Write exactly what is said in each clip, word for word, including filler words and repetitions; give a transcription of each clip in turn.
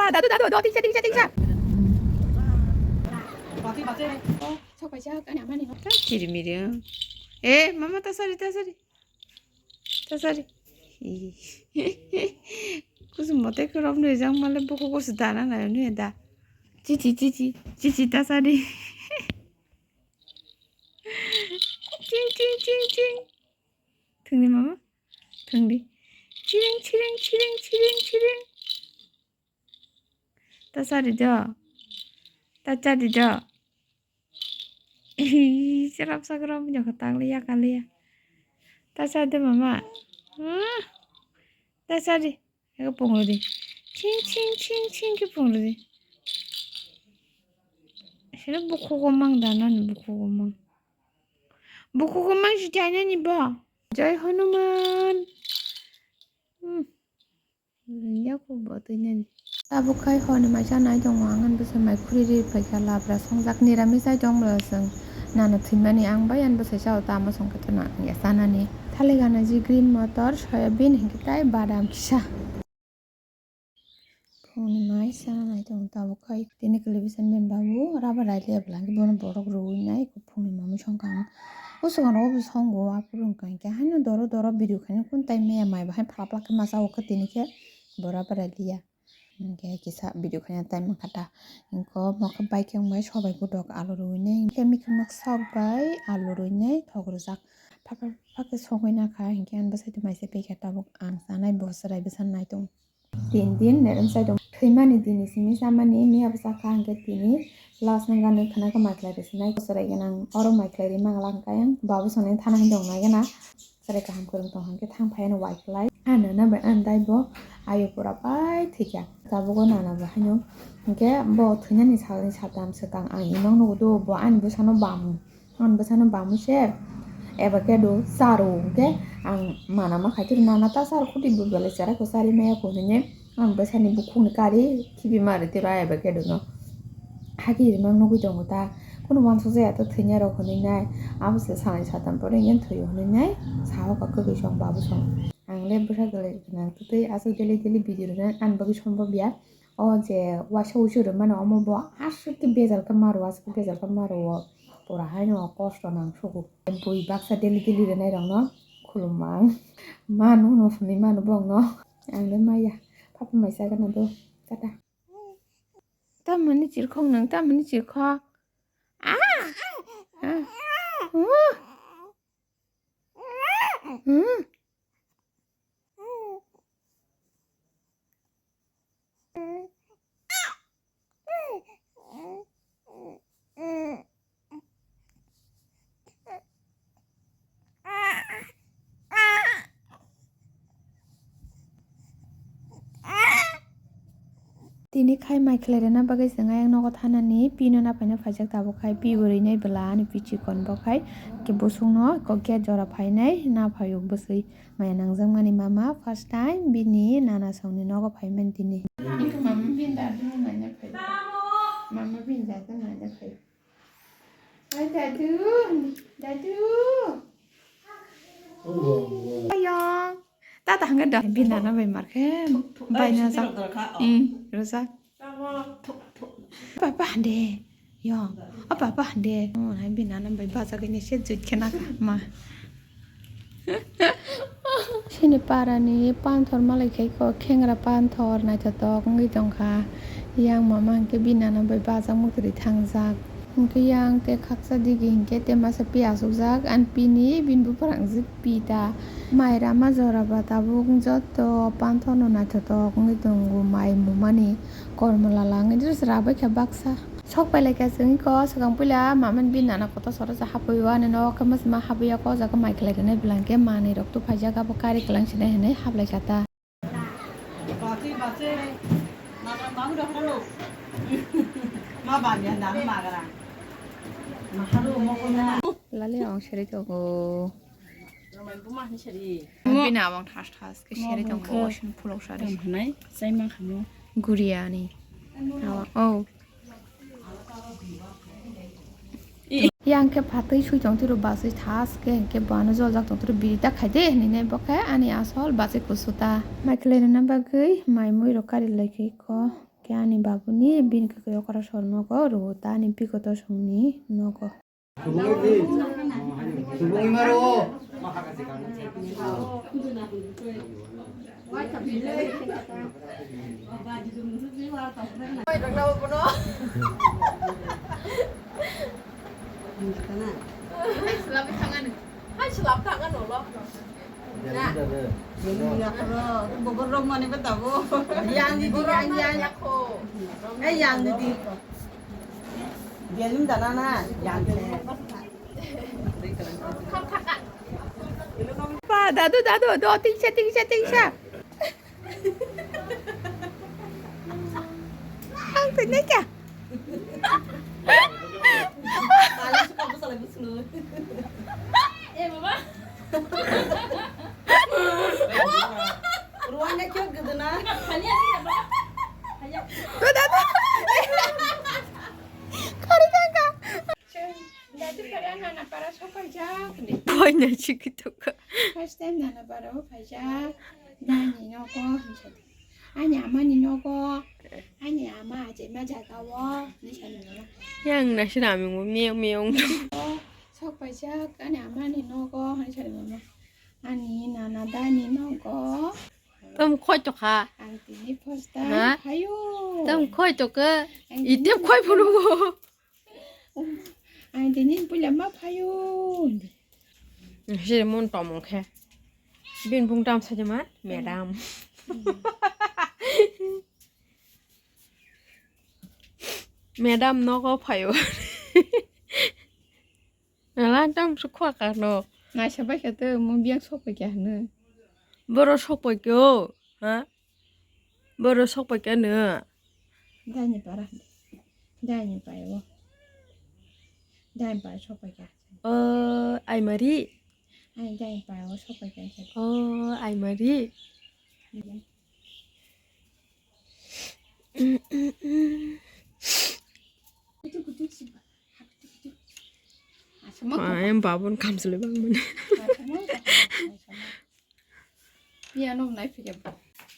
Dadu, dadu, do, tingsa, tingsa, tingsa. Sok paisa, ani amani no. Chiri miri. Eh, mama, tasari, tasari. Tasari. Kusu mote ke rom nui jang male buku kusu dana na nui da. Chichi, chichi, chichi tasari. Ching, ching, ching, ching. Thungdi mama. Thungdi. Chiring, chiring, chiring, chiring, chiring. Ta chari do. Ta chari do. Ih, cherap sagram nyokha tangli ya kali ya. Ta chari do mama. Hmm. Ta chari. Ego punglo di. Ching, ching, ching, ching ke punglo di. Sino bukhugo mang danan bukhugo mang. Bukhugo mang si jainani bo. Jai Hanuman. Hmm. Yaku bo twi nani. Tabuk khai horni mai chanai tongo, ang ani bwsai mai khuri ri phaikha labra songjak niramis ai tong bwla chwng nana thwimani ang bai ani bwsai chao tamo songkhe tono ang ya chanani. Thali gana ji green motor, soyabin hinkhe tai badam kisa. Phungni mai chanai tongo tabuk khai tini kilibisan ben babu rubber rai liya bwla hinkhe bono borok rwui nai phungni mamwi songkha ang. O swkang rogo bo songo aphuru wngkha hinkhe haino doro doro video khaina kun tai meya mai bahai phalak phalak khe masa o khe tini khe bo rubber rai liya. Hinkhe kisa video khaina time mankha ta. Hinkhe mokhe bai khe wngbai sobai gudok alu rwinai. Hinkhe mikhe mok sok bai alu rwinai thok rwjak. Phakhe phakhe sogwi nakha hinkhe ani bwsai twi maisa phaikha tabuk ang chanai bo chwrai bwsa nai tong. Tin din nerem sai tong. Thwimani din ni simi chamani miya bwsa kha hinkhe tini last nang gana khana khe maikhlai rwsinai chwrai gana oro maikhlai ri mangala hinkhe ayang babu songni thana hinwi tongnai gana. Chwrai kaham kwrwng tong hwnkhe thang phai ano waiklai. Ano nana bai ano dai bo ayo pura pai thwikha. Tabuk o nana bo haino hwnkhe bo thwinani salni saltam swkang ang imang nugo do bo ani bwsano bam, ani bwsano bam se eba khe do charo hwnkhe ang mana ma khai tiro nana ta char khuti bo belai chara ko chari maya ko hwnwi. Ang bwsani bukhukni kari khibi mari tiro eba kedo no. Hagi rimang nugui tongo ta. Kunu uansuk jaya ta thwinai rok hwnwi nai. Abo se salni satam pore hwnwi thwio hwnwi nai. Sahoka kwbwi song babu song. Ang le bwsa gwlai gwnang twtwi aswk daily daily video rwnai ani bagwi sombob ya. O je waisa wuisu rwmani omo bo aswk khe bejal khe maro aswk khe bejal khe maro o. Pura haino kosto nang sugo. Bui baksa daily daily rwnai rok no khulumma ang. Manu no hwnwi manu bong no. Ang le maya. Papa mai chagana do. Tata. Tamoni chirkhok nang, tamoni chirkhok. Ah! Ah! Uh! Hmm? Tini khai mai khlai rwna bagwi chwng ayang nogo thanani pino naphaina phaijak tabuk khai pi bo rwinai bwla ani pi chikon bo khai khe busungno kok gate jora phainai naphayuk bwswi. Maya nangjakmani mama first time bini nana songni nogo phaimani tini. Mama bini dadu naina phai. Mama bini dadu naina phai. Hai dadu, dadu. Ayang. Tata hangga da bini nana bai markhe. Bai na jak. Hmm, rojak. Papa hande. Yo, apa apa hande. Oh, hai bini nana bai bacha gini se jut khena ma. Sini parani panthor malai khai ko khengra panthor naithotok wngwi tongkha. Yang mama hwnkhe bini nana bai bajak mwtwrwi thangjak. Hwnkhe yang te khaksa digi hwnkhe te masa pi asukjak ani pini bini buphang jik pi ta. Mai rama jora ba tabuk joto panthor no naithotok wngwi tongo mai mumani. Kormo lala wngwi just rabai kha baksa. Sok pailai kha chwng iko swkang puila mamani bini nana kotor soro cha hapwi o ani nogo khe masa ma hapwi o ko jaga mai khlai rwnai bwla hwnkhe manwi rok tu phaijak abo kari kwlang sinai hinwi hablai kha ta. Lali ang seri tongo. Bini abang thas thas khe seri tongo, osin pulok sari. Tamo hwnai, chai ma khamo. Guriani. Abang, oh. Yang khe phatwi sui tong tiro basui thas khe, hwnkhe bo ano joljak tong tiro biri ta khai de hwnwi nai bo khe ani asol bachai kusu ta. Mai khlai rwna bagwi mai mui rok kari lai khe ko. Ani babuni bini khe okra sor nogo rwo ta ani bikoto songni nogo. Subung di. Subung maro. Hai, selap tangan, hai, selap tangan, Allah. Bobor rok mani ba tabo. Yang di, yang, yang. Eh, yang di. Dia lim dana na, yang. Pa, dadu, dadu, do, tingsa, tingsa, tingsa. Ang tanya ka. Eh, mama. Ruangnya cute gitu, nah. Hanya, hanya, hanya. Kari kaka. Dati para nana para sopai jak ni. Boy na chiki toka. First time nana para o paijak. Nani nogo. Ani ama ni nogo. Ani ama aje ma jaga o. Ni sani nogo. Yang nasi rami ngo miau miau. Sok paijak ani ama ni nogo. Ni sani nogo. Ani nana dani nogo. Tam khoi to kha. Ang tini first time. Ha? Hayo. Tam khoi to kha. Ang tini item khoi first phunu. Ang tini puila ma phayo. Siri mon tomong khe. Bin bung tam sa jama, madam. Madam nogo phayo. Ala tam su khwa ka no. Naisa bai kha to, mo biang sok pai kha hne. Boro sok pai kyo, ha? Boro sok pai kha no. Dai ni para. Dai ni pai o. Dai ni pai sok pai kha. O, ai mari. Ai dai ni pai o sok pai kha. O, ai mari. Ayam babun kamsle bang mane.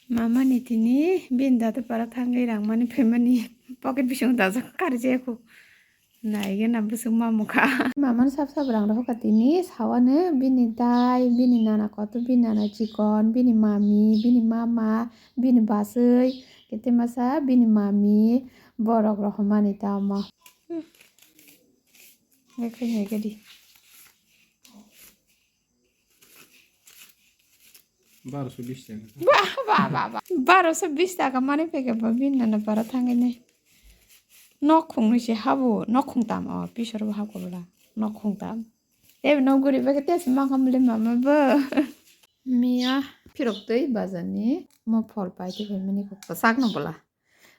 Mama ni tini bin datu para thangwi rang mani phaimani pocket bising dajak karje ko. Naigena bwswk mamukha. Mamani sap sap rang rwkha tini sawani bini dai, bini nana kotor, bini nana chikon, bini mami, bini mama, bini baswi, kete masa bini mami, borok rohormani tamo. Ekhe ekhe di. Baroso bis taka. Ba, ba, ba, ba. Baroso bis taka mani peke ba bin nana para thangwi nai. Nok khungni se habo, nok khungtam o, pisor bo habo bwla. Nok khungtam. Tei nok guri beke tei se makham le mama bo. Miya phirok twi bazar ni mo phol pai twi phaimani kok kwchak no bwla.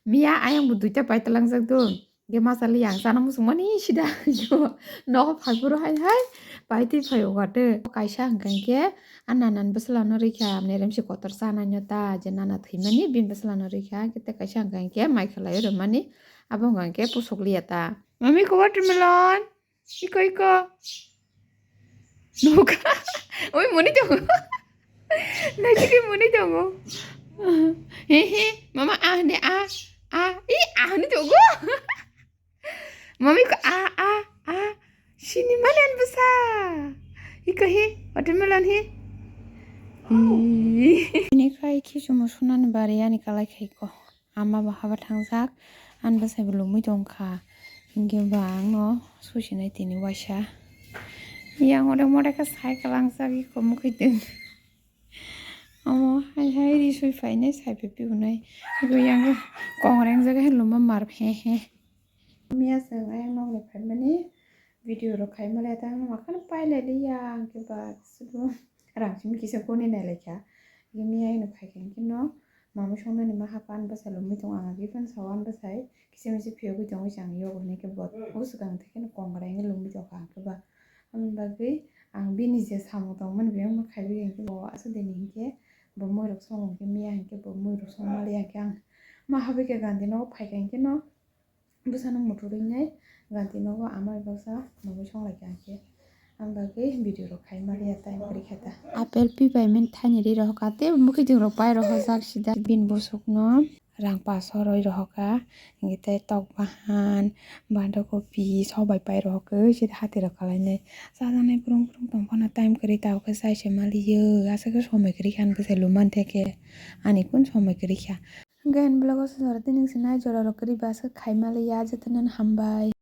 Miya ayang bo duita pai talangjak dun. Ge masa li yang sana musung mani sida. Nogo phai boro hai hai. Pai twi phai o wate. Kaisa hwnkha hwnkhe a nanan bwsla no rikha. Amni remsi kotor sana nyo ta. Je nana thwimani bin bwsla no rikha. Hwnkhe tei kaisa hwnkha hwnkhe mai khlai o rwmani. Abo hwnkha hwnkhe pusuk liya ta. Mami ko watermelon. Iko, iko. Nuka. Oi, muni tongo. Najiki muni tongo. He, he. Mama, ah, ne, ah. Ah. I, ah, ni tongo. Mami ko, ah, ah, ah. Sini malian bwsa. Iko, he. Watermelon, he. Ih. Ini khai khisu musunan bari ani kalai khai ko. Ama bo haba thangjak, ani bwsai bo lumui tongkha. Hinkhe ba ang no susinai tini waisa. Yang ore more khe sai kwlangjak iko mukhitwng. Omo hai hai ri sui phainai sai phai pibwnai. Iko yang kongrengjak hai luma mar he he. Miya chwng ayang nokni phaimani video rok khai maliya ta ang no makhano pailai liya ang khe ba sudu rang simi kisa koni nai laikha. Miya ino phaikha hinkhe no mamui songnani ma haphan bwsa lomwi tongo ang agi phano sao ani bwsai kisa misa phiyogwi tongwi chang yogo hinwi khe bo o swkang thai kheno kongrai wngwi lomwi tongkha ang khe ba. Aboni bagwi ang bini je samung tongmani biyang ma khaiwi hinkhe bo aswk dini hinkhe bo muirok song hinkhe miya hinkhe bo muirok song maliya hinkhe ang ma habwi khe gandhi nogo phaikha hinkhe no. Bwsano muthurwi nai gantinogo ama bai baksa mungwi songlaikha hinkhe. Ang bagwi video rok khai maliya time kwrwi kha ta. Apple pi bai mani thani ri rohor kha tei mukhitwng rok pai rohorjak sida. Bini bwswkno rang paso roi rohorkha, hwnkhe tei tok bahan, bandhakopi, sobai pai rohorkhe, se hati rok kalainai. Chajaknai brung brung tongphano time kwrwi tabukhe chai se maliyo, aswkhe somoi kwrwikha hwnkhe se lwmani theke, ani kun somoi kwrwikha. Hwnkhe ani vlog o se jora tini se nai jora rok kwrwi ba aswk khai maliya, jotono hambai.